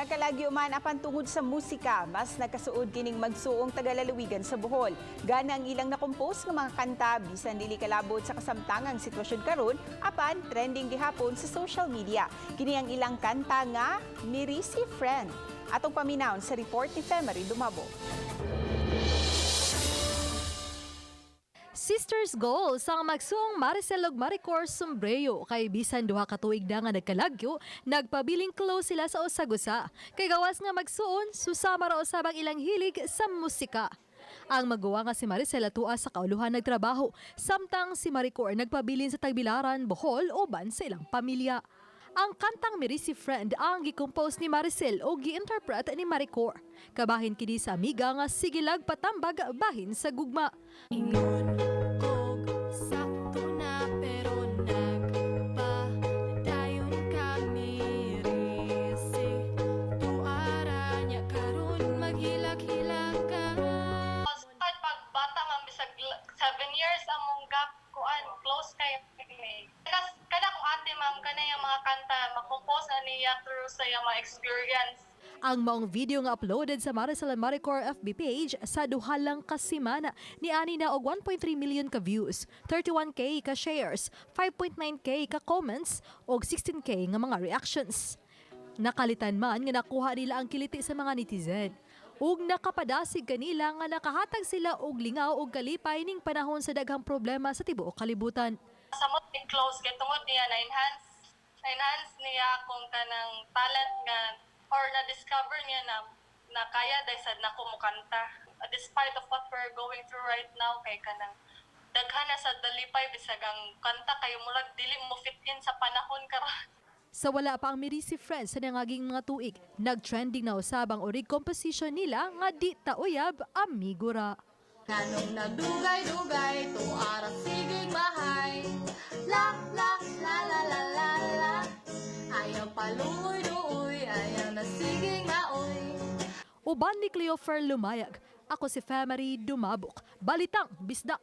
Nagkalagyo man apan tungod sa musika, mas nagkasuod kining magsuong tagalalawigan sa Bohol. Gana ang ilang nakompose nga mga kanta bisan dili kalabot sa kasamtangang sitwasyon karon, apan trending gihapon sa social media. Kini ang ilang kanta nga Mirisi Friend. Atong paminawon sa report ni Femery Dumabo. Sisters goals ang magsuong Maricel ug Maricor Sombrero kay bisan 2 ka tuig na nga nagkalagyo, nagpabiling close sila sa usag-usa. Kay gawas nga magsuon, susama ra usab ang ilang hilig sa musika. Ang maguwa nga si Maricel atua sa kauluhan nagtrabaho, samtang si Maricor nagpabilin sa Tagbilaran, Bohol uban sa ilang pamilya. Ang kantang Mirisi Friend ang gi-compose ni Maricel o gi-interpret ni Maricor. Kabahin kini sa amiga nga sigilag patambag bahin sa gugma. Ingon kog sakto na pero nagpadayon kami risi tuara niya karon maghilak-hilak ka. Start pag bata man, bisag 7 years among gap, kuan, close kay mi. Kas kada kong ate, ma'am, kana yung mga kanta makompose na niya through sa iyang mga experience. Ang maong video nga uploaded sa Maricel and Maricor FB page sa duha lang ka semana ni ani na og 1.3 million ka views, 31K ka shares, 5.9K ka comments og 16K nga mga reactions. Nakalitan man nga nakuha nila ang kiliti sa mga netizen. Ug nakapadasig kanila nga nakahatag sila og lingaw og kalipay ning panahon sa daghang problema sa tibuok kalibutan. Samot ni close kay tungod niya na enhance niya akong kanang talent nga or na discover niya na na kaya dahil sad nako mokanta. Despite of what we're going through right now, kay kanang daghan na sa dalipay bisag ang kanta kayo murag dili mo fit in sa panahon karon. Sa wala pa ang Mirisi Friends sa nangaging mga tuig, nag-trending na usab ang orig composition nila nga "Di Ta Uyab, Amigo Ra." Nganong nagdugay-dugay, tuara sigig mahay. La la la la la la la. Ayaw paluoy-luoy, ayaw na sigig maoy. Uban ni Cleofer Lumayag, ako si Femery Dumabok. Balitang Bisdak.